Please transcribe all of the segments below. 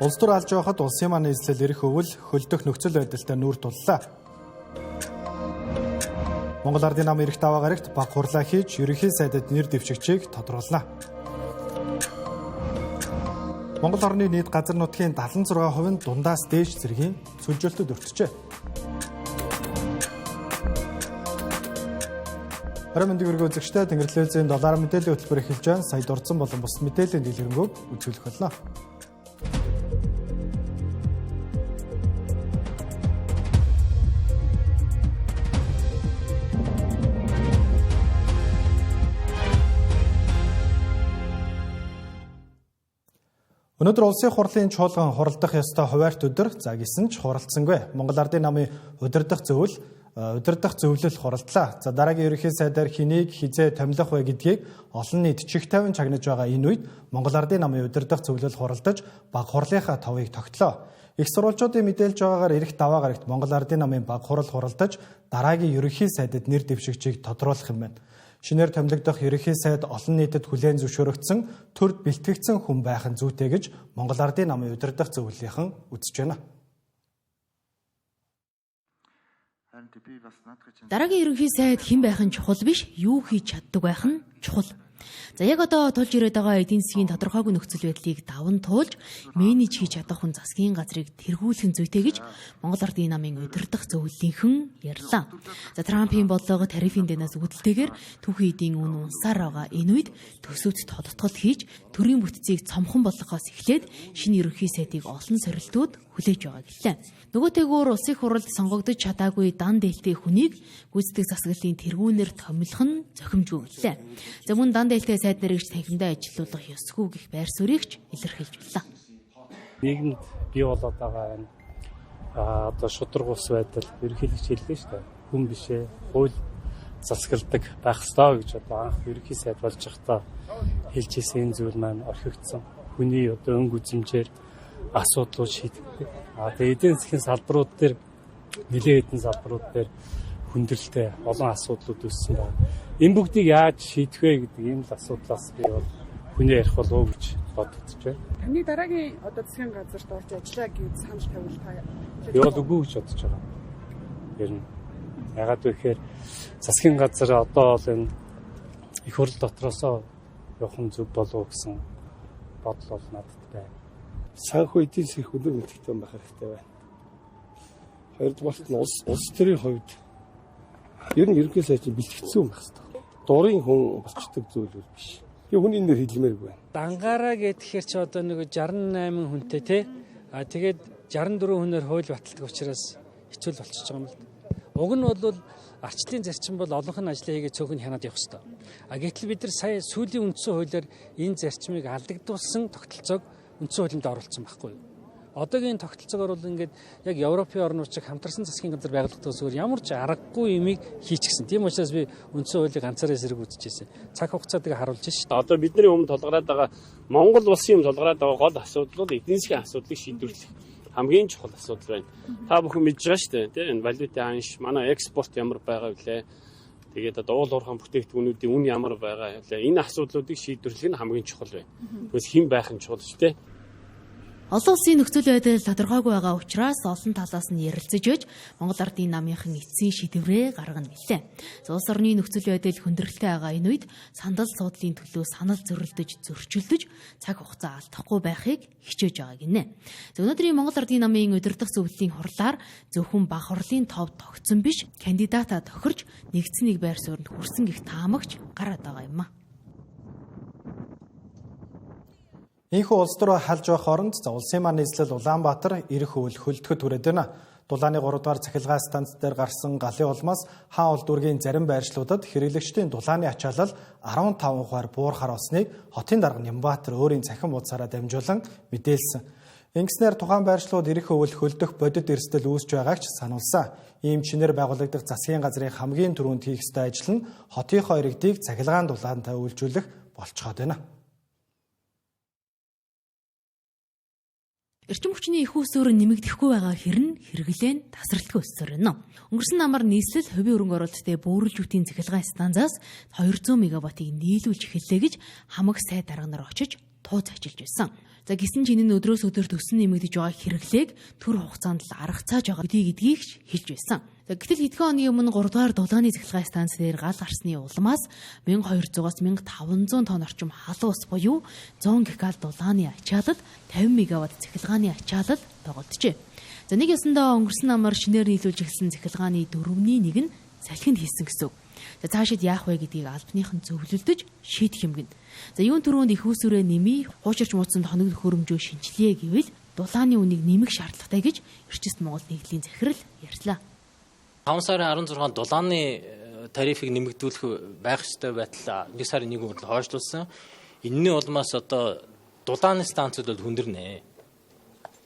Улс төр алж байхад улсын маань нийслэл эрх өвөл хөлдөх нөхцөл байдалтай нүүр туллаа. Монгол Ардын нам эрх даваа гарагт баг хурлаа хийж ерөнхий сайдад нэр дэвшигчийг тодруулна. Монгол орны нийт газар нутгийн 76% нь дундаас дээш зэргийн сүлжээлтэд өртөжээ. Орой мэндийг өргөө үзэгчдээ Тэнгэр телевизийн доллар мэдээллийн хөтөлбөр эхэлж байна. Сая дурдсан болон бус мэдээллийн дэлгэрэнгүй үзүүлэх болно. Өнөөдөр улсын хурлын чуулган хуралдах ёстой хуваарьт өдөр за гисэн ч хуралдсангүй. Монгол Ардын намын удирдах зөвлөл хуралдлаа. За дараагийн ерөнхий сайдаар хэнийг хизээ томилох вэ гэдгийг олон нийт чих тавин чагнаж байгаа энэ үед Монгол Ардын намын удирдах зөвлөл хуралдаж баг хурлынхаа товыг тогтлоо. Их сурвалжуудын мэдээлж байгаагаар ирэх даваа гарагт Монгол Ардын намын баг хурал хуралдаж дараагийн ерөнхий сайдад нэр дэвшигчийг тодруулах юм байна. Шинээр томилогдох ерөнхий сайд олон нийтэд хүлээн зөвшөөрөгдсөн төрд бэлтгэгдсэн хүн байх нь зүйтэй гэж Монгол Ардын намын удирдах зөвлөлийнхэн үзэж байна. Дараагийн ерөнхий сайд хэн байх нь чухал биш, юу хийж чаддаг байх нь чухал. За яг одоо тулж ирээд байгаа эдийн засгийн тодорхойгүй нөхцөл байдлыг даван туулж менеж хийж чадах хүн засгийн газрыг тэргүүлэх нь зүйтэй гэж Монгол Ардын намын удирдах зөвлөлийнхэн ярьлаа. За Трампын бодлого тарифын дэнээс үүдэлтэйгээр түүхийн эдийн үн унсаар байгаа энэ үед төсөвт тодтгол хийж төрийн бүтцийг цомхон болгохоос эхлээд шинэ ерөнхий сайдыг олон сорилтууд хүлээж байгаа гэлээ. Нөгөөтэйгүүр улсын хурлд сонгогдож чадаагүй дан дээлтэй хүнийг гүйцэтгэх засаглалын тэргүүнээр томилох нь зохимжгүй гэлээ. За мөн дан дээлтэй сайд нарыг танхимдаа ажилуулах ёсгүй гэх байр суурийг ч илэрхийлж байлаа. Нийгэмд бий болоод байгаа энэ одоо шударга ус байдал ерөнхийлөгч хэллээ шүү дээ. Хүн бишээ хууль засагладаг байх ёстой гэж одоо анх ерөнхий сайд болж байхдаа хэлж ирсэн энэ зүйл маань орхигдсон. Хүний одоо өнгө үзмжээр асуудлууд шийдэгддэг. Тэгээ эдийн засгийн салбарууд дээр нэлээд хэдэн салбарууд дээр хүндрэлтэй олон асуудлууд үүссэн байна. Энэ бүгдийг яаж шийдэх вэ гэдэг ийм л асуудлаас би бол хүний ярих болов уу гэж бодогдож байна. Таны дараагийн одоо засгийн газарт орж ажиллаа гэж санал тавил та. Би бол үгүй гэж бодож байгаа. Ер нь ягаад вэ гэхээр засгийн газар одоо бол энэ их хурл дотроосоо явах нь зөв болов уу гэсэн бодол бол надад байна. Санхүү эдийн засгийн өндөр мэдээлэлтэй байх хэрэгтэй байна. Хоёрдугаарт нь улс төрийн хувьд ер нь ерөнхий сайд чинь бэлтгэгдсэн байх хэрэгтэй. Дурын хүн болчдөг зүйл биш. Би хүний нэр хэлмээргүй байна. Дангаараа гэхээр чи одоо нэг 68 хүнтэй те. А тэгээд 64 хүнээр хууль баталдаг учраас хэцүү л болчихж байгаа юм л. Уг нь бол арчлалын зарчим бол олонх нь ажлаа хийгээ цөөхөн хянаад явах хэрэгтэй. А гэтэл бид нар сая сүүлийн үндсэн хуулиар энэ зарчмыг алдагдуулсан тогтолцоог үндсэн хуулинд оруулсан байхгүй юу? Одоогийн тогтолцоогоор бол ингээд яг Европын орнууд шиг хамтарсан засгийн газар байгуулагдахаас өөр ямар ч аргагүй юмыг хийчихсэн. Тийм учраас би үндсэн хуулийг ганцаараа эсрэг үзчихсэн. Цаг хугацаа тэгээ харуулж шээ. Одоо бидний өмнө тулгараад байгаа Монгол улсын өмнө тулгараад байгаа гол асуудал бол эдийн засгийн асуудлыг шийдвэрлэх хамгийн чухал асуудал байна. Та бүхэн мэдж байгаа шүү дээ, тийм энэ валютын ханш, манай экспорт ямар байгаа вүлээ. Тэгээд одоо уул уурхайн бүтээгдэхүүнүүдийн үн ямар байгаа вүлээ. Энэ асуудлуудыг шийдвэрлэх нь хамгийн чухал байна. Тэгвэл хэн байх нь чухал шүү дээ. Олон улсын нөхцөл байдал тодорхойгүй байгаа учраас олон талаас нь ярилцаж байж Монгол Ардын намынхан эцсийн шийдвэрээ гаргана гэлээ. Улс орны нөхцөл байдал хүндрэлтэй байгаа энэ үед сандал суудлын төлөө санал зөрөлдөж зөрчилдөж цаг хугацаа алдахгүй байхыг хичээж байгаа гинэ. Өнөөдрийн Монгол Ардын намын удирдах зөвлөлийн хурлаар зөвхөн баг хурлын тов тогтсон биш кандидатаа тохирч нэгдсэн нэг байр сууринд хүрсэн гэх таамагч гараад байгаа юм а. Ийхүү улс төрөө халж байх оронд за улсын маань нийслэл Улаанбаатар ирэх өвөл хөлдөхөд хүрээд байна. Дулааны 3 дугаар цахилгаан станц дээр гарсан галын улмаас хаан улс дүүргийн зарим байршлуудад хэрэглэгчдийн дулааны ачаалал 15 хувиар буурахар болсныг хотын дарга Нямбатар өөрийн цахим хуудасаараа дамжуулан мэдээлсэн. Ингэснээр тухайн байршлууд ирэх өвөл хөлдөх бодит эрсдэл үүсэж байгааг ч сануулсан. Ийм чинээр байгуулагдах засгийн газрын хамгийн түрүүнд хийх ёстой ажил нь хотынхоо иргэдийг цахилгаан дулаантай үйлчүүлэх болцоход байна. Эрчим хүчний их усүр нэмэгдэхгүй байгаа хэрн хэрэглээ нь тасралтгүй өссөөр байна. Өнгөрсөн намар нийслэл хувийн хөрөнгө оруулалттай бөөрөлжүүтийн цахилгаан станцаас 200 мегаваттыг нийлүүлж эхэллээ гэж хамаг сайд дарга нар очиж тууц ажиллаж байсан. За гисэн чинь энэ өдрөөс өдөр төсөн нэмэгдэж байгаа хэрэглээг төр хугацаанд л аргацааж байгаа гэдгийг ч хэлж байсан. За гэтэл хэдхэн хоногийн өмнө 3 дугаар дулааны цахилгаан станц дээр гал гарсны улмаас 1200-аас 1500 тонн орчим халуун ус буюу 100 гигал дулааны ачаалал 50 мегаватт цахилгааны ачаалал тогтолджээ. За нэг ёсондоо өнгөрсөн намар шинээр нийлүүлж эхэлсэн цахилгааны 4-ний 1 нь салхинд хийсэн гэсэн үг. За цаашид яах вэ гэдгийг албаныхан зөвлөлдөж шийдэх юм гин. За юун түрүүнд их усүрээ нэмий, хуучирч мууцсан тоног төхөөрөмжөө шинжилье гэвэл дулааны үнийг нэмэх шаардлагатай гэж Эрчэст Монгол нэгдлийн захирал ярьлаа. 5 сарын 16-нд дулааны тарифыг нэмэгдүүлэх байх ёстой байтал 1 сарын 1 хүртэл хойшлуулсан. Энэний улмаас одоо дулааны станцууд бол хүндэрнэ.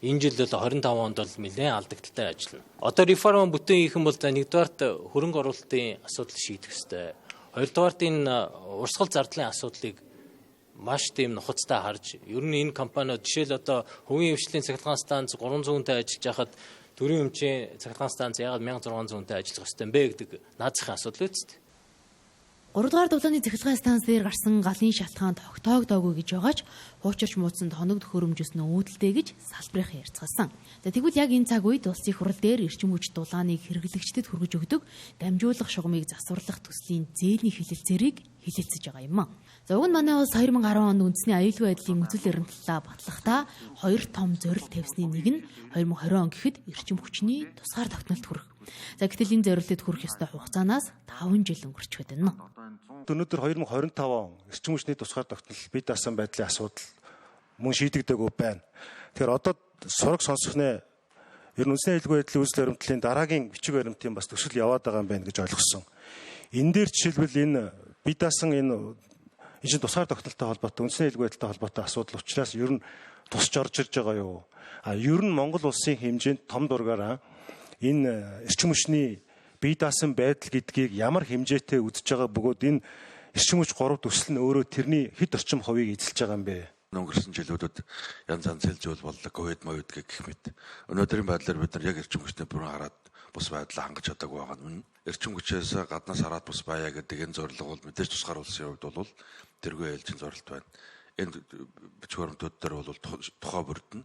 Энэ жил бол 25 онд бол нэлээд алдагдaltaй ажиллана. Одоо реформ бүтэн хийх юм бол за нэгдүгээрт хөрөнгө оруулалтын асуудал шийдэх ёстой. Хоёрдугаарт энэ урсгал зардлын асуудлыг маш тийм нухацтай харж, ер нь энэ компаниуд жишээл одоо хувийн хвшлийн цахилгаан станц 300 хүнтэй ажиллаж байхад төрийн өмчийн цахилгаан станц яагаад 1600 хүнтэй ажиллах ёстой юм бэ гэдэг наад захын асуудал үсттэй. 3 дугаар дулааны цахилгаан станц дээр гарсан галын шалтгаан тогтоогдоогүй гэж байгаа ч хуучирч муудсан тоног төхөөрөмжөөс нь үүдэлтэй гэж салбарынхан ярьцгаасан. За тэгвэл яг энэ цаг үед улсын их хурл дээр эрчим хүч дулааныг хэрэглэгчдэд хүргэж өгдөг дамжуулах шугамыг засварлах төслийн зээлийн хэлэлцээрийг хэлэлцэж байгаа юм а. За уг нь манай улс 2010 онд үндэсний аюулгүй байдлын үзэл баримтлалаа батлахдаа хоёр том зорилт тавьсны нэг нь 2020 он гэхэд эрчим хүчний тусгаар тогтнолт хүрэх. За гэтэл энэ зорилтод хүрэх ёстой хугацаанаас 5 жил өнгөрчөөд байна. Өнөөдөр 2025 он эрчим хүчний тусгаар тогтнол бие даасан байдлын асуудал мөн шийдэгдээгүй байна. Тэгэхээр одоо сураг сонсох нэ ер нь үндэсний аюулгүй байдлын үзэл баримтлалын дараагийн бичиг баримтын бас төсөл яваад байгаа юм байна гэж ойлгосон. Энэ дээр жишээлбэл энэ бие даасан энэ чинь тусгаар тогтнолтой холбоотой үндэсний аюулгүй байдалтай холбоотой асуудал учраас ер нь тусч орж ирж байгаа юу? А ер нь Монгол улсын хэмжээнд том дургаараа энэ эрчим хүчний бие даасан байдал гэдгийг ямар хэмжээтэй үзэж байгаа бөгөөд энэ эрчим хүч 3 төсөл нь өөрөө тэрний хэд орчим хувийг эзэлж байгаа юм бэ? Өнгөрсөн жилүүдэд янз янз зүйл боллоо, ковид мовид гэх мэт. Өнөөдрийн байдлаар бид нар яг эрчим хүчний бүрэн хараад бус байдлаа хангаж чадаагүй байгаа нь. Эрчим хүчээс гаднаас хараад бус байя гэдэг энэ зорилго бол мэдээж тусгаар улсын хувьд бол тэргүй ээлжийн зорилт байна. Энэ бичиг баримтууд дээр бол тухай бүрдэн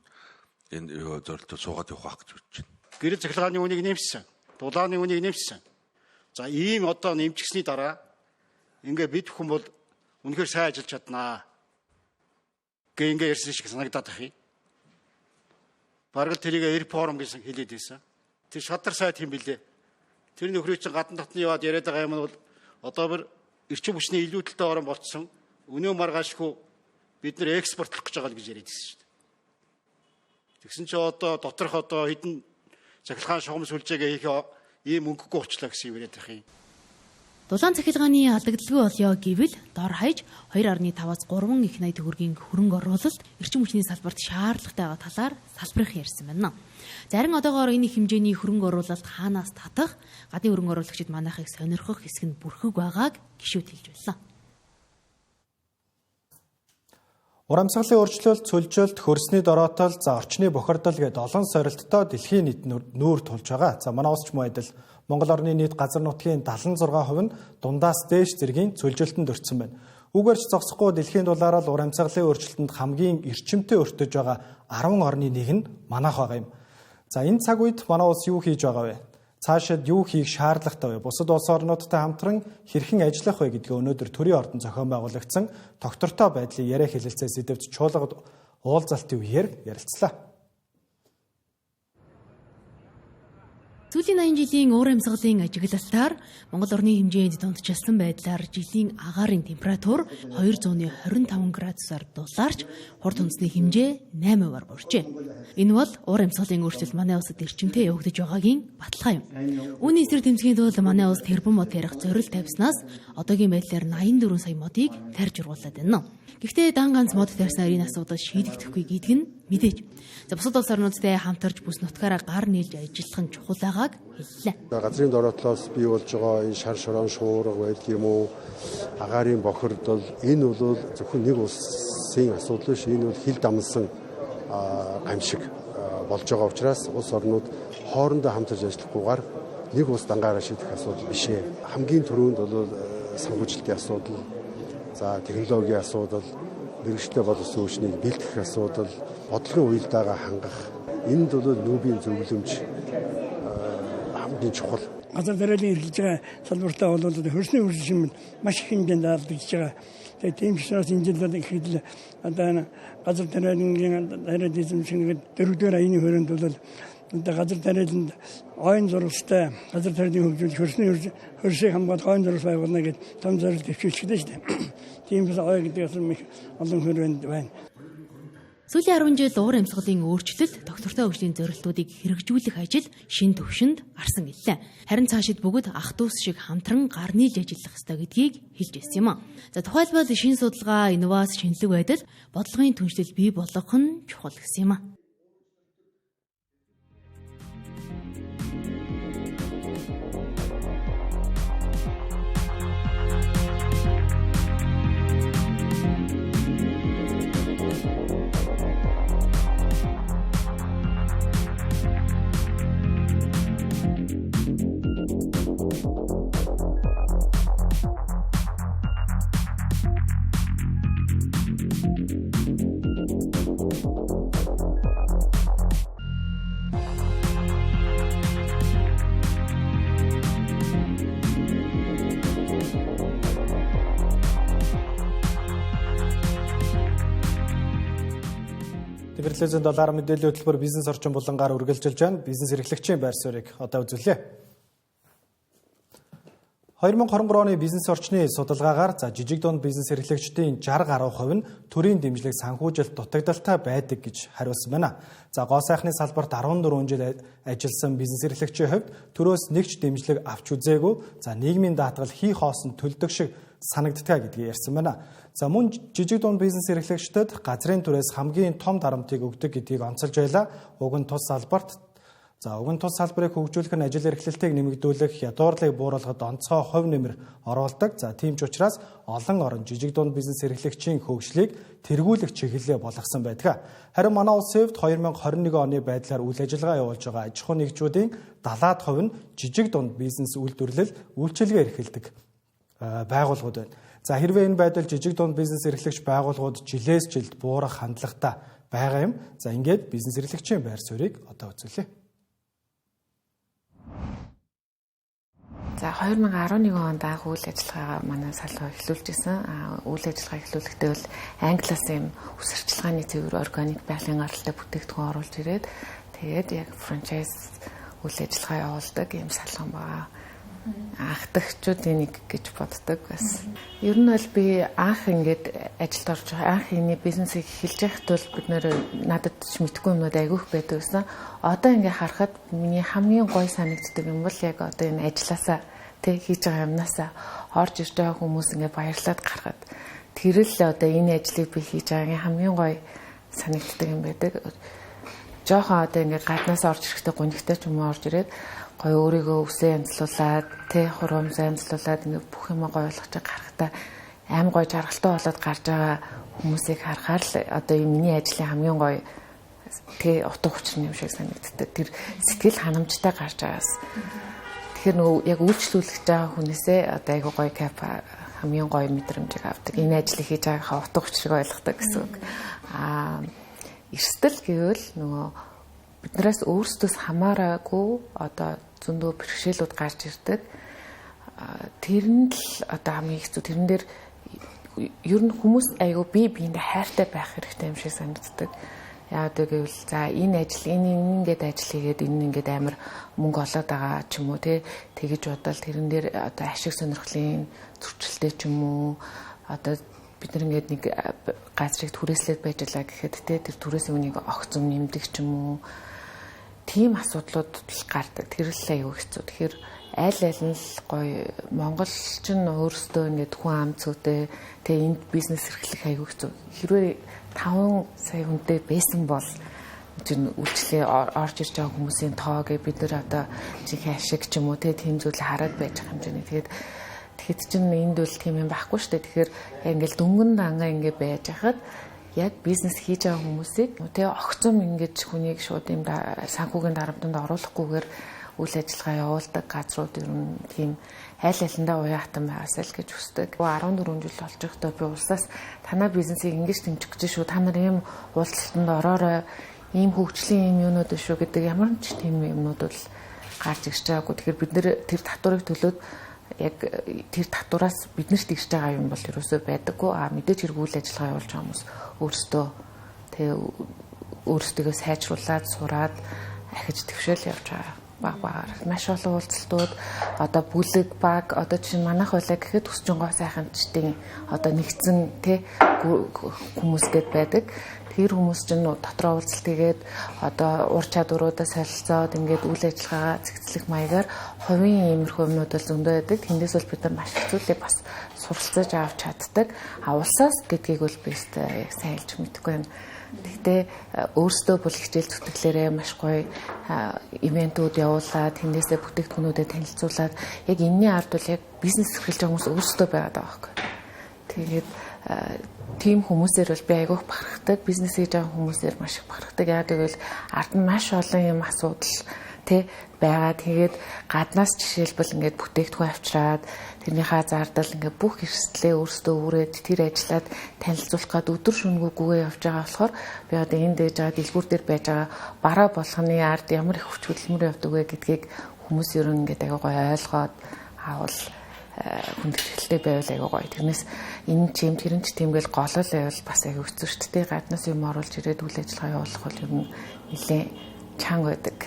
энэ зорилтод суугаад явах байх гэж бодож байна. Гэрэл цахилгааны үнийг нэмсэн. Дулааны үнийг нэмсэн. За ийм одоо нэмчихсний дараа ингээ бид хүн бол үнэхээр сайн ажиллаж чаднаа. Гэ ингээ ярьсан шиг санагдаад байх юм. Бараг л тэрийг реформ гэсэн хэлээд байсан. Тэр шадар сайд хэм билээ. Тэр нөхрийг чинь гадна дотны яваад яриад байгаа юм бол одоо бүр эрчим хүчний илүүдэлтэй орон болцсон. Өнөө маргаашгүй бид нэр экспортлох гэж байгаа л гэж яриад байсан шүү дээ. Тэгсэн чинь одоо доторх одоо хэдэн цахилгаан шугам сүлжээгээ хийх ийм мөнгөгүй болчлаа гэсэн юм яриад байх юм. Дулаан цахилгааны алдагдaltaгүй болёо гэвэл дор хаяж 2.5-аас 3 их 80 төгрөгийн хөрөнгө оруулалт эрчим хүчний салбарт шаардлагатай байгаа талаар салбарынхан ярьсан байна. Зарим одоогоор энэ их хэмжээний хөрөнгө оруулалт хаанаас татах, гадны хөрөнгө оруулагчид манайхыг сонирхох хэсэг нь бүрхэг байгааг гишүүд хэлж байлаа. Урамсгалын өөрчлөлт, цөлжөлт, хөрсний дороотол, за орчны бохирдол гээд олон сорилттой дэлхийн нийт нүүр тулж байгаа. За манай улс ч мөн адил Монгол орны нийт газар нутгийн 76% нь дундаас дээш зэргийн цөлжөлтөнд өртсөн байна. Үүгээр ч зогсохгүй дэлхийн дулаараа л урамсгалын өөрчлөлтөнд хамгийн эрчимтэй өртөж байгаа 10 орны нэг нь манайх байгаа юм. За энэ цаг үед манай улс юу хийж байгаа вэ? Цаашид юу хийх шаардлагатай вэ? Бусад улс орнуудтай хамтран хэрхэн ажиллах вэ гэдгээ өнөөдөр төрийн ордон зохион байгуулагдсан тогтвортой байдлын яриа хэлэлцээ сэдэвт чуулгад уулзалтын үеэр ярилцлаа. Сүүлийн 80 жилийн уур амьсгалын ажиглалтаар Монгол орны хэмжээнд дундчилсан байдлаар жилийн агаарын температур 225 градусаар дулаарч хурд хүнсний хэмжээ 8%-аар буурчээ. Энэ бол уур амьсгалын өөрчлөлт манай улсад эрчимтэй явагдаж байгаагийн баталгаа юм. Үүний эсрэг тэмцэхийн тулд манай улс тэрбум мод ярих зорилт тавьснаас одоогийн байдлаар 84 сая модыг тарьж ургуулад байна. Гэхдээ дан ганц мод тарьснаар энэ асуудал шийдэгдэхгүй гэдг нь мэдээж. За бусад улс орнуудтай хамтарч бүс нутгаараа гар нийлж ажиллах нь чухал байгааг хэллээ. Газрын дороотлоос бий болж байгаа энэ шар шорон шуурга байдаг юм уу, агаарын бохирдол энэ бол зөвхөн нэг улсын асуудал биш, энэ бол хил дамнасан гамшиг болж байгаа учраас улс орнууд хоорондоо хамтарч ажиллахгүйгээр нэг улс дангаараа шийдэх асуудал биш ээ. Хамгийн түрүүнд бол санхүүжилтийн асуудал, за технологийн асуудал, мэргэжтэй боловсон хүчнийг бэлтгэх асуудал, бодлогын уялдаагаа хангах. Энд бол нүүбийн зөвлөмж хамгийн чухал. Газар тариалан эрхэлж байгаа салбартаа бол хөрсний хөршин маш их хэмжээнд алдагдж байгаа. Тэгээд тийм ч учраас энэ жил бол ихэд л одоо газар тариалангийн тариал эзэмшин гэдэг дөрөвдүгээр аяны хүрээнд бол одоо газар тариаланд ойн зурвастай газар тариалан хөгжүүлэх хөрсний хөрсийг хамгаалах ойн зурвас байгуулна гэд том зорилт дэвшүүлчихлээ шүү дээ. Тийм бас ой гэдэг асар их олон хүрээнд байна. Сүүлийн 10 жил уур амьсгалын өөрчлөлт, тогтвортой хөгжлийн зорилтуудыг хэрэгжүүлэх ажил шин төвшөнд гарсан гэлээ. Харин цаашид бүгд ах дүүс шиг хамтран гар нийлж ажиллах ёстой гэдгийг хэлж байсан юм а. За тухайлбал шин судалгаа, инновац, шинэлэг байдал, бодлогын түншлэл бий болгох нь чухал гэсэн юм а. Телевизийн доллар мэдээллийн хөтөлбөр бизнес орчин булангаар үргэлжилж байна. Бизнес эрхлэгчийн байр суурийг одоо үзүүлье. 2023 оны бизнес орчны судалгаагаар за жижиг дунд бизнес эрхлэгчдийн 60 гаруй хувь нь төрийн дэмжлэг санхүүжилт дутагдaltaй байдаг гэж хариулсан байна. За гоо сайхны салбарт 14 жил ажилласан бизнес эрхлэгчийн хувьд төрөөс нэг ч дэмжлэг авч үзээгүй. За нийгмийн даатгал хий хоосон төлдөг шиг санагддаг гэдгийг ярьсан байна. За мөн жижиг дунд бизнес эрхлэгчдэд газрын түрээс хамгийн том дарамтыг өгдөг гэдгийг онцолж байлаа. Уг нь тус салбарт За уг нь тус салбарыг хөгжүүлэх нь ажил эрхлэлтийг нэмэгдүүлэх, ядуурлыг бууруулахад онцгой хувь нэмэр оруулдаг. За тийм ч учраас олон орн жижиг дунд бизнес эрхлэгчийн хөгжлийг тэргүүлэх чиглэлээ болгосон байдаг. Харин манай улсын хувьд 2021 оны байдлаар үйл ажиллагаа явуулж байгаа аж ахуйн нэгжүүдийн 70% нь жижиг дунд бизнес үйлдвэрлэл, үйлчилгээ эрхэлдэг байгууллагууд байна. За хэрвээ энэ байдал жижиг дунд бизнес эрхлэгч байгууллагууд жилээс жилд буурах хандлагатай байгаа юм. За ингээд бизнес эрхлэгчийн байр суурийг одоо үзүүлье. За 2011 онд анх үйл ажиллагаагаа манай салбар эхлүүлж исэн. Үйл ажиллагаа эхлүүлэхдээ бол Англиас юм үс арчилгааны цэвэр органик байгалийн гаралтай бүтээгдэхүүн оруулж ирээд тэгээд яг франчайз үйл ажиллагаа явуулдаг юм салон байгаа. Анхдагчдын нэг гэж боддог бас. Ер нь бол би анх ингээд ажилд орж байгаа, анх энэ бизнесийг эхэлж байхад бол бид нэр надад ч мэдгүй юмнууд айгүйх байдаг гэсэн. Одоо ингээд харахад миний хамгийн гоё санагддаг юм бол яг одоо энэ ажилласаа тэг хийж байгаа юмнасаа орж ирж байгаа хүмүүс ингээд баярлаад гарахад тэр л одоо энэ ажлыг би хийж байгаагийн хамгийн гоё санагддаг юм байдаг. Жохон одоо ингээд гаднаас орж ирэхдээ гунигтай ч юм уу орж ирээд гоё өөрийгөө үсээ янзлуулад тэ хуруумсаа янзлуулад ингээд бүх юм гоё болгож гарахтаа аим гоё жаргалтай болоод гарч байгаа хүмүүсийг харахаар л одоо энэ миний ажлын хамгийн гоё тэ утга учир юм шиг санагддаг. Тэр сэтгэл ханамжтай гарч байгаас. Тэгэхээр нөгөө яг үйлчлүүлж байгаа хүнээсээ одоо айгүй гоё кайф хамгийн гоё мэдрэмжийг авдаг. Энэ ажлыг хийж байгаагаа утга учирыг ойлгодог гэсэн үг. Аа эрсдэл гэвэл нөгөө биднээс өөрсдөөс хамаараагүй одоо зөндөө бэрхшээлүүд гарч ирдэг. Тэр нь л одоо хамгийн хэцүү. Тэрэн дээр ер нь хүмүүс айгүй бие биендээ хайртай байх хэрэгтэй юм шиг санагддаг. Яагаад гэвэл за энэ ажил энэ ингээд ажил хийгээд энэ ингээд амар мөнгө олоод байгаа ч юм уу те тэгэж бодвол тэрэн дээр одоо ашиг сонирхлын зөрчилтэй ч юм уу одоо бид нар ингээд нэг газрыг түрээслээд байж лаа гэхэд те тэр түрээсийн үнийг огцом нэмдэг ч юм уу тийм асуудлууд л гардаг. Тэр л аюу хэцүү. Тэгэхээр аль аль нь л гоё Монгол ч өөрсдөө ингээд хүн ам цөөтэй тэгээ энд бизнес эрхлэх аюу хэцүү. Хэрвээ 5 сая хүнтэй байсан бол чинь үйлчлэгээ орж ирж байгаа хүмүүсийн тоо гэ бид нар одоо жинхэнэ ашиг ч юм уу те тийм зүйл хараад байж байгаа хэмжээний. Тэгээд тэгэхэд чинь энд бол тийм юм байхгүй шүү дээ. Тэгэхээр яг ингээл дөнгөн дангаа ингээ байж хахад яг бизнес хийж байгаа хүмүүсийг тэ огцом ингэж хүнийг шууд юм санхүүгийн дарамтанд оруулахгүйгээр үйл ажиллагаа явуулдаг газрууд ер нь тийм айл айландаа уян хатан байгаасай л гэж хүсдэг. 14 жил болж байхдаа би улсаас танай бизнесийг ингэж дэмжих гэж шүү. Та нар ийм уулзалтанд ороорой, ийм хөгжлийн ийм юунууд шүү гэдэг ямар ч тийм юмнууд бол гарч ирж байгаагүй. Тэгэхээр бид нэр тэр татварыг төлөөд яг тэр татвараас биднэрт ирж байгаа юм бол ерөөсөө байдаггүй. А мэдээж хэрэг үйл ажиллагаа явуулж байгаа хүмүүс өөрсдөө тэгээ өөрсдийгөө сайжруулад сураад ахиж твшээл явж байгаа баг багаар. Маш олон уулзалтууд одоо бүлэг баг одоо чинь манайх байлаа гэхэд өсчөнгөө сайханчдын одоо нэгдсэн тэ хүмүүс гэд байдаг. Тэр хүмүүс чинь дотроо уулзалт хийгээд одоо ур чадваруудаа солилцоод ингээд үйл ажиллагаагаа зэгцлэх маягаар хувийн иймэрхүү юмнууд бол зөндөө байдаг. Тэндээс бол бид нар маш их зүйлийг бас суралцаж авч чаддаг. А улсаас гэдгийг бол би өстой яг сайн хэлж мэдэхгүй юм. Гэхдээ өөрсдөө бол хичээл зүтгэлээрээ маш гоё ивентүүд явуулаад тэндээсээ бүтээгдэхүүнүүдэд танилцуулаад яг энэний ард бол яг бизнес эрхэлж байгаа хүмүүс өөрсдөө байгаад байгаа байхгүй. Тэгээд тийм хүмүүсээр бол би айгүйх бахархдаг. Бизнес хийж байгаа хүмүүсээр маш их бахархдаг. Яагаад гэвэл ард нь маш олон юм асуудал тэ байгаа. Тэгээд гаднаас жишээлбэл ингээд бүтээгдэхүүн авчираад тэрнийхээ зардал ингээд бүх эрсдлээ өөрсдөө үүрээд тэр ажиллаад танилцуулах гад өдөр шөнөгүй гүгээ явж байгаа болохоор би одоо энд дэж байгаа дэлгүүр дээр байж байгаа бараа болгоны ард ямар их хүч хөдөлмөр явдаг вэ гэдгийг хүмүүс ер нь ингээд айгүй гоё ойлгоод авал хүндэтгэлтэй байвал айгүй гоё. Тэрнээс энэ ч юм тэр нь ч тийм гэл голол байвал бас айгүй хэцүү шүү дээ. Гаднаас юм оруулж ирээд үйл ажиллагаа явуулах бол ер нь нэлээд чанга байдаг.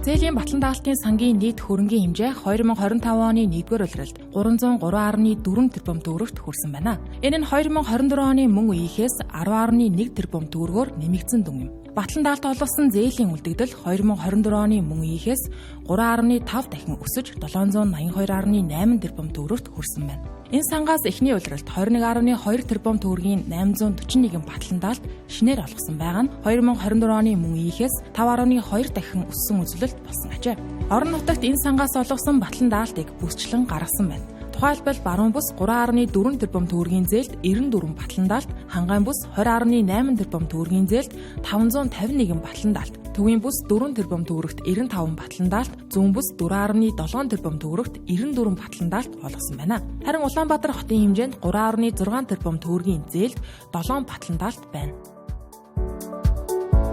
Зээлийн батлан даалтын сангийн нийт хөрөнгийн хэмжээ 2025 оны 1-р улиралд 303.4 тэрбум төгрөгт хүрсэн байна. Энэ нь 2024 оны мөн үеийнхээс 10.1 тэрбум төгрөгөөр нэмэгдсэн дүн юм. Батлан даалт олгосон зээлийн үлдэгдэл 2024 оны мөн үеийнхээс 3.5 дахин өсөж 782.8 тэрбум төгрөгт хүрсэн байна. Энэ сангаас эхний улиралд 21.2 тэрбум төгрөгийн 841 батлан даалт шинээр олгосон байгаа нь 2024 оны мөн үеийнхээс 5.2 дахин өссөн үзүүлэлт болсон ажээ. Орон нутагт энэ сангаас олгосон батлан даалтыг бүсчлэн гаргасан байна. Тухайлбал баруун бүс 3.4 тэрбум төгрөгийн зээлд 94 батлан даалт, хангаан бүс 20.8 тэрбум төгрөгийн зээлд 551 батлан даалт, төвийн бүс 4 тэрбум төгрөгт 95 батлан даалт, зүүн бүс 4.7 тэрбум төгрөгт 94 батлан даалт олгосон байна. Харин Улаанбаатар хотын хэмжээнд 3.6 тэрбум төгрөгийн зээлд 7 батлан даалт байна.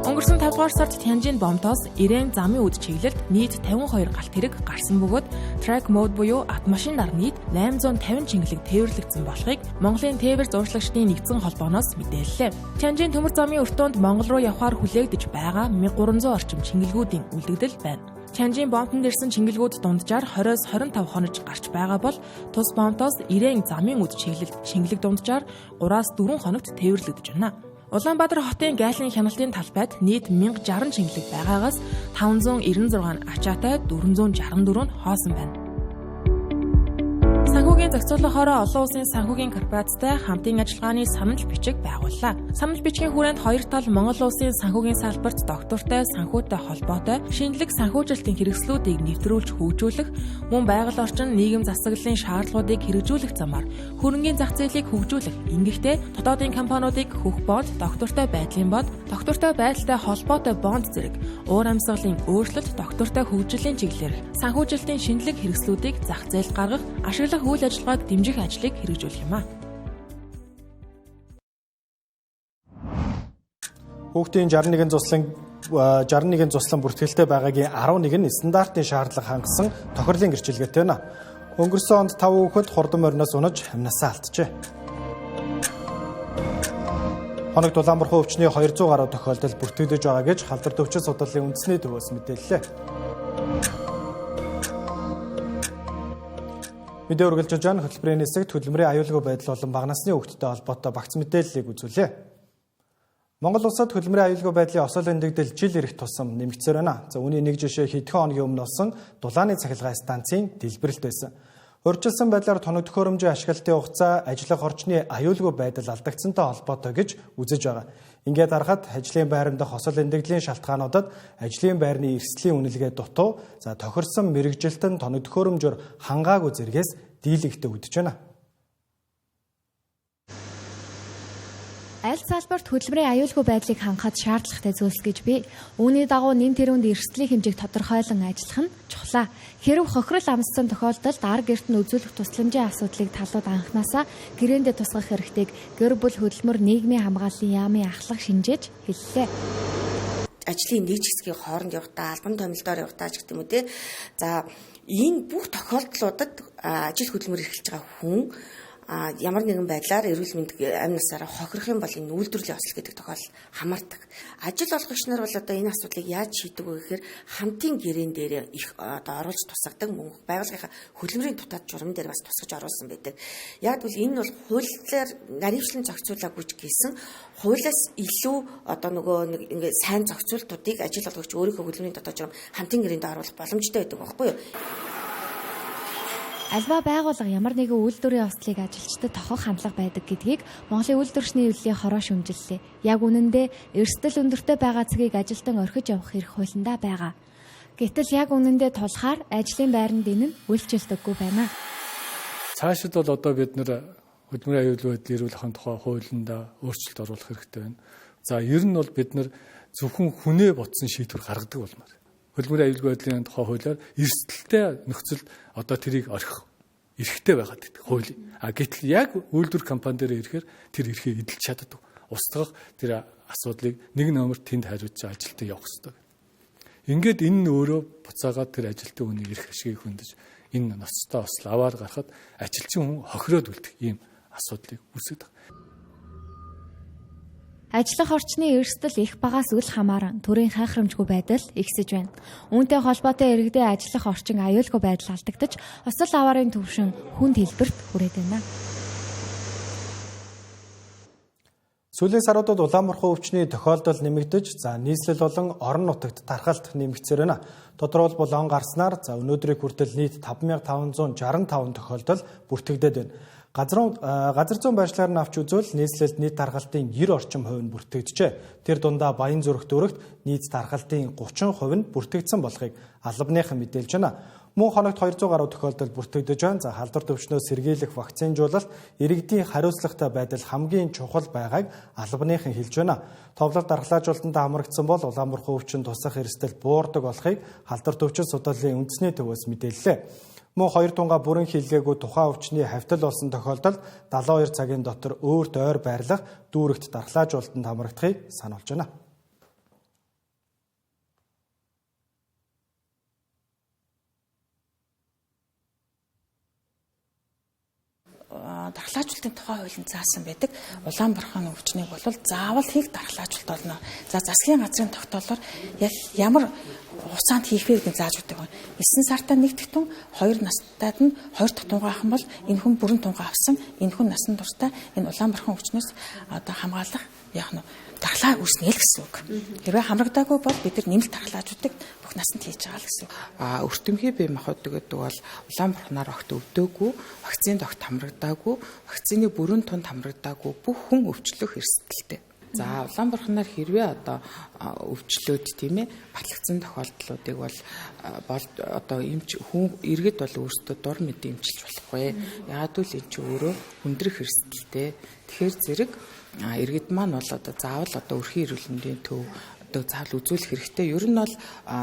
Өнгөрсөн 5 дугаар сард Тянжин бомтоос Ирэн замын үд чиглэлд нийт 52 галт тэрэг гарсан бөгөөд track mode буюу автомашинаар нийт 850 чингэлэг тээвэрлэгдсэн болохыг Монголын тээвэр зуурчлагчдын нэгдсэн холбооноос мэдээллээ. Тянжин төмөр замын өртөөнд Монгол руу явахаар хүлээгдэж байгаа 1300 орчим чингэлгүүдийн үлдэгдэл байна. Чанжийн бомтонд ирсэн чингэлгүүд дунджаар 20-25 хонож гарч байгаа бол тус бомтоос Ирэн замын үд чиглэлд чингэлэг дунджаар 3-4 хоногт тээвэрлэгдэж байна. Улаанбаатар хотын гайлын хяналтын талбайд нийт 1060 чингэлэг байгаагаас 596 нь ачаатай, 464 нь хоосон байна. Санхүүгийн зохицуулахаараа олон улсын санхүүгийн корпорацтай хамтын ажиллагааны санал бичиг байгууллаа. Санал бичгийн хүрээнд хоёр тал Монгол улсын санхүүгийн салбарт доктортой, санхүүтэй холбоотой шинэлэг санхүүжилтийн хэрэгслүүдийг нэвтрүүлж хөгжүүлэх, мөн байгаль орчин, нийгэм засаглалын шаардлагуудыг хэрэгжүүлэх замаар хөрөнгийн зах зээлийг хөгжүүлэх, ингэхдээ дотоодын компаниудыг хөх бонд, доктортой байдлын бонд, доктортой байдалтай холбоотой бонд зэрэг уур амьсгалын өөрчлөлт, доктортой хөгжлийн чиглэлээр санхүүжилтийн шинэлэг хэрэгслүүдийг зах зээлд гаргах, ашиглах үйл ажиллагааг дэмжих ажлыг хэрэгжүүлэх юм а. Хүүхдийн 61 зуслан бүртгэлтэй байгаагийн 11 нь стандартын шаардлага хангасан тохирлын гэрчилгээтэй байна. Өнгөрсөн онд 5 хүүхэд хурдан мориноос унаж амнасаа алджээ. Хоногт улаанбархан өвчний 200 гаруй тохиолдол бүртгэгдэж байгаа гэж халдвар төвчин судлалын үндэсний төвөөс мэдээллээ. Мэдээ үргэлжлэж байна. Хөтөлбөрийн хэсэгт хөдөлмөрийн аюулгүй байдал болон бага насны хүүхдтэй холбоотой багц мэдээллийг үзүүлье. Монгол улсад хөдөлмөрийн аюулгүй байдлын осол эндэгдэл жил ирэх тусам нэмэгдсээр байна. За үүний нэг жишээ хэдхэн хоногийн өмнө болсон дулааны цахилгаан станцын дэлбэрэлт байсан. Урьдчилсан байдлаар тоног төхөөрөмжийн ашиглалтын хугацаа ажиллах орчны аюулгүй байдал алдагдсантай холбоотой гэж үзэж байгаа. Ингээд харахад ажлын байран дахь осол эндэгдлийн шалтгаануудад ажлын байрны эрсдлийн үнэлгээ дутуу, за тохирсон мэргэжилтэн тоног төхөөрөмжөөр хангаагүй зэргээс дийлэгтэй үдэж байна. Аль салбарт хөдөлмөрийн аюулгүй байдлыг хангахад шаардлагатай зүйлс гэж бий. Үүний дагуу нэн тэрүүнд эрсдлийн хэмжээг тодорхойлон ажиллах нь чухлаа. Хэрв хохирол амссан тохиолдолд ар гэрт нь үзүүлэх тусламжийн асуудлыг талууд анханасаа гэрээндээ тусгах хэрэгтэйг гэр бүл хөдөлмөр нийгмийн хамгааллын яамын ахлах шинжээж хэллээ. Ажлын нэг хэсгийн хооронд явахдаа, албан томилдоор явахдаа ч гэдэг юм уу те. За энэ бүх тохиолдлуудад ажил хөдөлмөр эрхэлж байгаа хүн ямар нэгэн байдлаар эрүүл мэнд амь насаараа хохирох юм бол энэ үйлдвэрлэлийн осол гэдэг тохиолдол хамаардаг. Ажил олгогч нар бол одоо энэ асуудлыг яаж шийдэх вэ гэхээр хамтын гэрээн дээр их одоо оруулж тусгадаг, мөн байгууллагынхаа хөдөлмөрийн дутаад журам дээр бас тусгаж оруулсан байдаг. Яг гэвэл энэ бол хуулиар наривчлан зохицуулаагүй ч гэсэн хуулиас илүү одоо нөгөө нэг ингээ сайн зохицуултуудыг ажил олгогч өөрийнхөө хөдөлмөрийн дотоод журам хамтын гэрээнд оруулах боломжтой байдаг байхгүй юу? Альва байгууллага ямар нэгэн үйлдвэрийн ослыг ажилчдад тохох хандлага байдаг гэдгийг Монголын үйлдвэрчний эвлэлийн хороо шүмжиллээ. Яг үнэндээ эрсдэл өндөртэй байгаа цэгийг ажилтан орхиж явах эрх хуулиндаа байгаа. Гэтэл яг үнэндээ тулахаар ажлын байранд энэ нь үйлчилдэггүй байна. Цаашид бол одоо бид нэр хөдөлмөрийн аюулгүй байдлыг эрүүл ахуйн тухай хуулиндаа өөрчлөлт оруулах хэрэгтэй байна. За ер нь бол бид нар зөвхөн хүнээ ботсон шийдвэр гаргадаг болмоор. Хөдөлмөрийн аюулгүй байдлын тухай хуулиар эрсдэлтэй нөхцөлд одоо тэрийг орхих эрхтэй байгаад байдаг хууль. А гэтэл яг үйлдвэр компани дээр ирэхээр тэр эрхээ эдэлж чаддаг. Устгах тэр асуудлыг нэг номер тэнд хариуцж ажилтан явах хэрэгтэй. Ингээд энэ нь өөрөө буцаагаад тэр ажилтан хүний эрх ашигыг хөндөж энэ ноцтой осол аваар гарахад ажилчин хүн хохироод үлдэх ийм асуудлыг үүсгэдэг. Ажиллах орчны эрсдэл их багаас үл хамааран төрийн хайхрамжгүй байдал ихсэж байна. Үүнтэй холбоотой иргэдийн ажиллах орчин аюулгүй байдал алдагдаж, осол аваарын түвшин хүнд хэлбэрт хүрээд байна. Сүүлийн саруудад улаан бурхан өвчний тохиолдол нэмэгдэж, за нийслэл болон орон нутагт тархалт нэмэгдсээр байна. Тодорхойлбол он гарснаар за өнөөдрийг хүртэл нийт 5565 тохиолдол бүртгэгдээд байна. Газар зүүн байршлаар нь авч үзвэл нийслэлд нийт тархалтын 90 орчим хувь нь бүртгэгджээ. Тэр дундаа Баян-Зүрх дүүрэгт нийт тархалтын 30% нь бүртгэгдсэн болохыг албаныхан мэдээлж байна. Мөн хоногт 200 гаруй тохиолдол бүртгэгдэж байна. За халдвар төвчнөөс сэргийлэх вакцинжуулалт иргэдийн хариуцлагатай байдал хамгийн чухал байгааг албаныхан хэлж байна. Товлол дархлаажуулалтанд хамрагдсан бол улаан бурхан өвчин тусах эрсдэл буурдаг болохыг халдвар төвчин судлалын үндэсний төвөөс мэдээллээ. Мөн хоёр тунгаа бүрэн хилгээгүй тухайн өвчний хавтал болсон тохиолдолд 72 цагийн дотор өөрт ойр байрлах дүүрэгт дархлаажуулалтанд хамрагдахыг сануулж байна. Дархлаажуулалтын тухай хуулинд заасан байдаг. Улаан бурхан өвчнийг бол заавал хийх дархлаажуулалт болно. За засгийн газрын тогтоолоор яг ямар хугацаанд хийх вэ гэдгийг зааж өгдөг. 9 сартаа нэг тутун, 2 настайд нь 2 дахь тунгаа авах юм бол энэ хүн бүрэн тунгаа авсан, энэ хүн насан туршдаа энэ улаан бурхан өвчнөөс одоо хамгаалах яг нь дархлаа үүснэ л гэсэн үг. Хэрвээ хамрагдаагүй бол бид нар нэмэлт дархлаажуудыг бүх насанд хийж байгаа л гэсэн үг. Өртөмхий бие махбод гэдэг бол улаан бурхнаар огт өвдөөгүй, вакцинд огт хамрагдаагүй, вакцины бүрэн тунд хамрагдаагүй бүх хүн өвчлөх эрсдэлтэй. За улаан бурхнаар хэрвээ одоо өвчлөөд тийм батлагдсан тохиолдлуудыг бол одоо эмч хүн иргэд бол өөрсдөө дур мэдээ эмчилж болохгүй. Яагаад гэвэл эн чинь өөрөө хүндрэх эрсдэлтэй. Тэгэхээр зэрэг иргэд маань бол одоо заавал одоо өрхийн эрүүл мэндийн төв одоо заавал үзүүлэх хэрэгтэй. Ер нь бол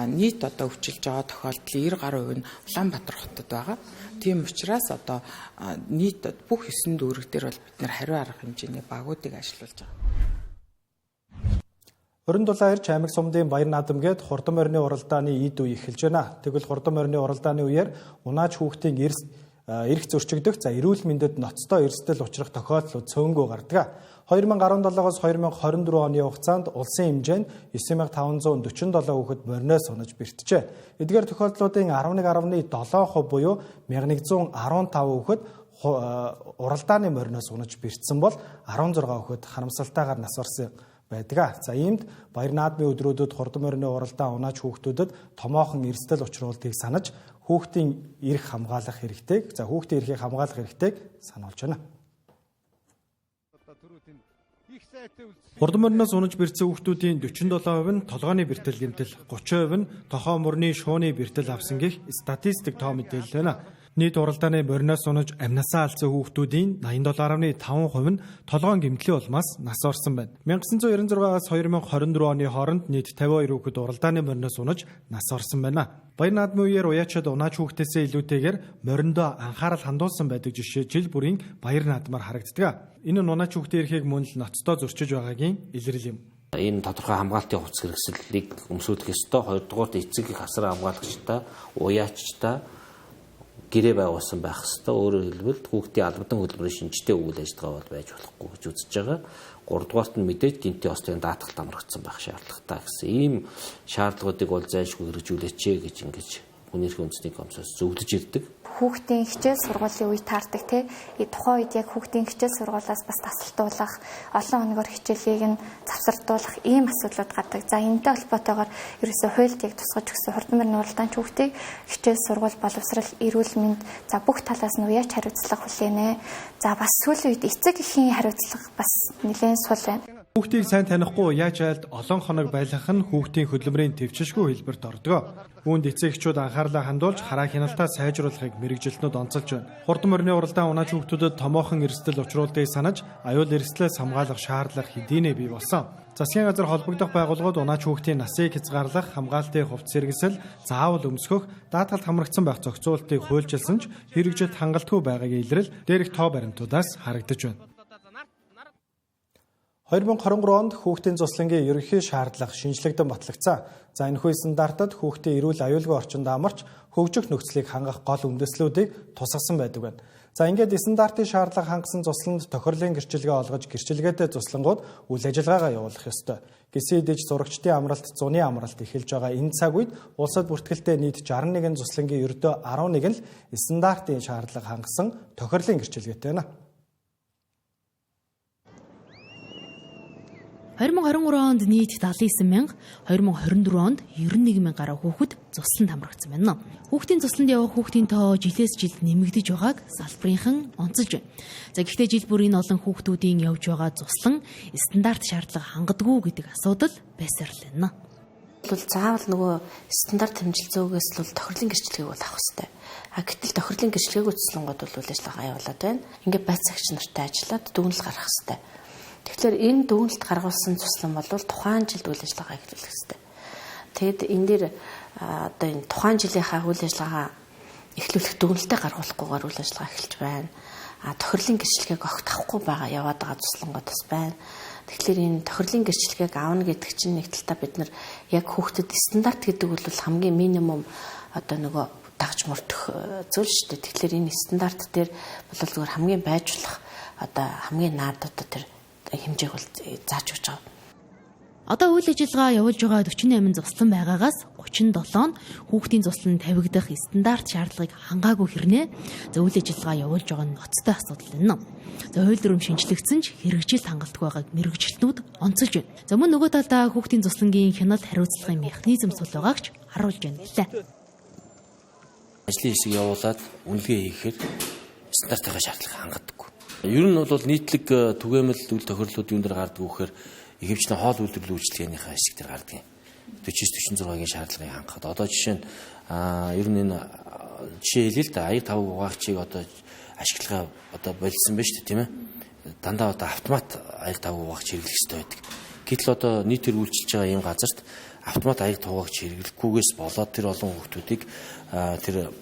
нийт одоо өвчлөж байгаа тохиолдол 90 гаруй хувь нь Улаанбаатар хотод байгаа. Тийм учраас одоо нийт бүх 9 дүүрэг дээр бол бид нар хариу арга хэмжээний багуудыг ажилуулж байгаа. 27 эрч аймаг сумдын Баяр наадам гээд хурдан морины уралдааны эд үе эхэлж байна. Тэгвэл хурдан морины уралдааны үеэр унаач хүүхдийн эрх зөрчигдөх, за эрүүл мэндэд ноцтой эрсдэл учрах тохиолдлууд цөөнгөө гардаг. 2017-оос 2024 оны хугацаанд улсын хэмжээнд 9547 хүүхэд мориноос унаж бэртжээ. Эдгээр тохиолдлуудын 11.7% буюу 1115 хүүхэд уралдааны мориноос унаж бэртсэн бол 16 хүүхэд харамсалтайгаар нас барсан байдаг. За иймд Баяр наадмын өдрүүдэд хурдан морины уралдаан унаач хүүхдүүдэд томоохон эрсдэл учруулдгийг санаж хүүхдийн эрх хамгаалах хэрэгтэйг, за хүүхдийн эрхийг хамгаалах хэрэгтэйг сануулж байна. Хурдан мориноос унаж бэртсэн хүүхдүүдийн 47% нь толгойн бэртэл гэмтэл, 30% нь тохоо мөрний шууны бэртэл авсан гэх статистик тоо мэдээлэл байна. Нийт уралдааны мориноос унаж амнасаа алдсан хүүхдүүдийн 87.5% нь толгоон гэмтлийн улмаас нас орсон байна. 1996-аас 2024 оны хооронд нийт 52 хүүхэд уралдааны мориноос унаж нас орсон байна. Баяр наадмын үеэр уяачид унаач хүүхдээсээ илүүтэйгээр мориндоо анхаарал хандуулсан байдаг жишээ жил бүрийн баяр наадмаар харагддаг. Энэ нь унаач хүүхдийн эрхийг мөн л ноцтой зөрчиж байгаагийн илрэл юм. Энэ тодорхой хамгаалтын хувцас хэрэгсэлийг өмсүүлэх ёстой. Хоёрдугаарт эцэг их асар хамгаалагчтай, уяачтай гэрээ байгуулсан байх ёстой. Өөрөөр хэлбэл хүүхдийн албадан хөдөлмөрийн шинжтэй үйл ажиллагаа бол байж болохгүй гэж үзэж байгаа. Гуравдугаарт нь мэдээж гинтийн ослын даатгалд амрагдсан байх шаардлагатай гэсэн ийм шаардлагуудыг бол зайлшгүй хэрэгжүүлээч гэж ингэж хүний эрхийн үндэсний комиссоос зөвлөж ирдэг. Хүүхдийн хичээл сургуулийн үе таардаг те. Тухайн үед яг хүүхдийн хичээл сургуулиас бас тасалтуулах, олон хоногор хичээлийг нь завсардуулах ийм асуудлууд гардаг. За энэтэй холбоотойгоор ерөөсөө хуульд яг тусгаж өгсөн хурдан морины уралдаанч хүүхдийг хичээл сургууль, боловсрал, эрүүл мэнд за бүх талаас нь уяач хариуцлага хүлээнэ. За бас сүүлийн үед эцэг эхийн хариуцлага бас нэлээд сул байна. Хүүхдийг сайн танихгүй уяач айлд олон хоног байлгах нь хүүхдийн хөдөлмөрийн төвчшгүй хэлбэрт ордог. Үүнд эцэг эхчүүд анхаарлаа хандуулж хараа хяналтаа сайжруулахыг мэргэжилтнүүд онцолж байна. Хурдан морины уралдаан унаач хүүхдүүдэд томоохон эрсдэл учруулдгийг санаж аюул эрсдлээс хамгаалах шаардлага хэдийнэ бий болсон. Засгийн газар холбогдох байгууллагууд унаач хүүхдийн насыг хязгаарлах, хамгаалтын хувцас хэрэгсэл, заавал өмсгөх, даатгалд хамрагдсан байх зохицуултыг хуульчилсан ч хэрэгжилт хангалтгүй байгаагийн илрэл дээрх тоо баримтуудаас харагдаж байна. 2023 онд хүүхдийн зуслангийн ерөнхий шаардлага шинжлэгдэн батлагдсан. За энэхүү стандартад хүүхдийн эрүүл аюулгүй орчинд амарч хөгжих нөхцөлийг хангах гол үндэслүүдийг тусгасан байдаг байна. За ингээд стандартын шаардлага хангасан зусланд тохирлын гэрчилгээ олгож гэрчилгээтэй зуслангууд үйл ажиллагаагаа явуулах ёстой. Гисэн идэж зурагчдын амралт, зуны амралт эхэлж байгаа энэ цаг үед улсад бүртгэлтэй нийт 61 зуслангийн ердөө 11 нь л стандартын шаардлага хангасан тохирлын гэрчилгээтэй байна. 2023 онд нийт 79 мянга, 2024 онд 91 мянга гаруй хүүхэд зусланд хамрагдсан байна. Хүүхдийн зусланд явах хүүхдийн тоо жилээс жилд нэмэгдэж байгааг салбарынхан онцолж байна. За гэхдээ жил бүр энэ олон хүүхдүүдийн явж байгаа зуслан стандарт шаардлага хангадаггүй гэдэг асуудал байсаар л байна. Бол заавал нөгөө стандарт хэмжилтөөгөөс л тохирлын гэрчлэгийг бол авах хэрэгтэй. А гэтэл тохирлын гэрчлэгийг зуслангууд бол үйл ажиллагаа явуулаад байна. Ингээд байцаагч нартай ажиллаад дүгнэлт гаргах хэрэгтэй. Тэгэхээр энэ дүгнэлт гаргуулсан цуслан бол тухайн жилд үйл ажиллагаа эхлүүлэх хэрэгтэй. Тэгэд энэ дээр одоо энэ тухайн жилийнхаа үйл ажиллагаа эхлүүлэх дүгнэлтээ гаргуулахгүйгээр үйл ажиллагаа эхэлж байна. А тохирлын гэрчлэгийг огт авахгүй байгаа яваад байгаа цуслангууд бас байна. Тэгэхээр энэ тохирлын гэрчлэгийг авна гэдэг чинь нэг талдаа бид нар яг хүүхдэд стандарт гэдэг бол хамгийн минимум одоо нөгөө дагж мөрдөх зүйл шүү дээ. Тэгэхээр энэ стандарт дээр бол зүгээр хамгийн байж болох одоо хамгийн наад одоо тэр хэмжээг бол зааж өгч байгаа. Одоо үйл ажиллагаа явуулж байгаа 48 зуслан байгаагаас 37 нь хүүхдийн зуслан тавигдах стандарт шаардлагыг хангаагүй хэрнээ. За үйл ажиллагаа явуулж байгаа нь ноцтой асуудал байна. За хууль дүрэм шинжлэгдсэн ч хэрэгжилт хангалтгүй байгааг мэргэжилтнүүд онцолж байна. За мөн нөгөө талдаа хүүхдийн зуслангийн хяналт хариуцлагын механизм сул байгааг ч харуулж байна гэлээ. Ажлын хэсэг явуулаад үнэлгээ хийхээр стандартынхаа шаардлага хангадаггүй. Ер нь бол нийтлэг түгээмэл үйл тохиолдлууд юун дээр гардаг вэ гэхээр ихэвчлэн хоол үйлдвэрлэл үйлчилгээнийхээ хэсэг дээр гардаг юм. 49 46-гийн шаардлагыг хангахад одоо жишээ нь ер нь энэ жишээ хэлье л да аяг тавг угаагчийг одоо ашиглахаа одоо болсон байна шүү дээ, тийм ээ. Дандаа одоо автомат аяг тавг угаагч хэрэглэх хэрэгтэй байдаг. Гэтэл одоо нийтээр үйлчилж байгаа ийм газарт автомат аяг тавгаагч хэрэглэхгүйгээс болоод тэр олон хүүхдүүдийг тэр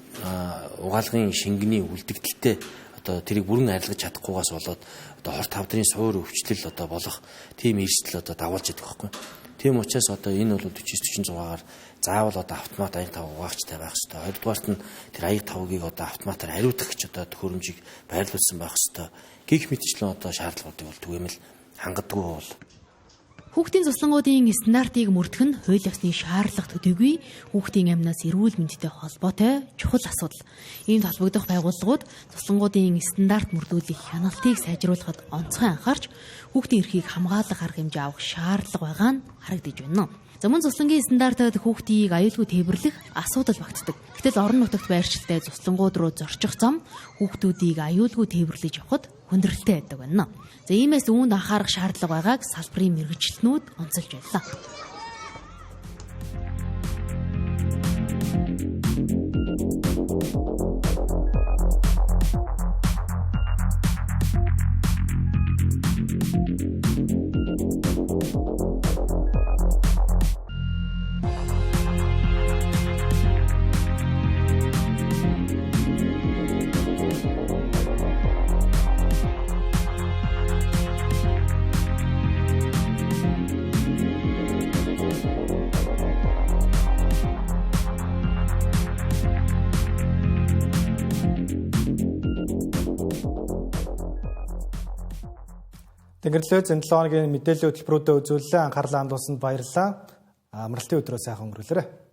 угаалгын шингэний үлдэгдэлтэй одоо тэрийг бүрэн арилгаж чадахгүйгээс болоод одоо хорт хавдрын суур өвчлөл одоо болох тийм эрсдэл одоо дагуулж идэг байхгүй. Тийм учраас одоо энэ бол 49 46-аар заавал одоо автомат аяг тавг угаагчтай байх хэрэгтэй. Хоёрдугаарт нь тэр аяг тавгийг одоо автоматар хариуцах гэж одоо төхөөрөмжийг байрлуулсан байх хэрэгтэй. Гэх мэтчлэн одоо шаардлагуудыг бол түгээмэл хангадаггүй бол Хүүхдийн зуслангуудын стандартыг мөрдөх нь хууль ёсны шаардлага төдийгүй хүүхдийн амнаас эрүүл мэндтэй холбоотой чухал асуудал. Иймд холбогдох байгууллагууд зуслангуудын стандарт мөрдүүлэх хяналтыг сайжруулахад онцгой анхаарч хүүхдийн эрхийг хамгаалах арга хэмжээ авах шаардлага байгаа нь харагдаж байна. За мөн зуслангийн стандартад хүүхдийг аюулгүй тээвэрлэх асуудал багтдаг. Гэтэл орон нутагт байршилтай зуслангууд руу зорчих зам хүүхдүүдийг аюулгүй тээвэрлэж явахад хүндрэлтэй байдаг байна. За иймээс үүнд анхаарах шаардлага байгааг салбарын мэргэжилтнүүд онцолж байлаа. Тэнгэрлөө зэн 7 хоногийн мэдээллийн хөтөлбөрүүдэд үзүүллээ. Анхаарлаа хандуулсанд баярлалаа. Амралтын өдрөө сайхан өнгөрүүлээрэй.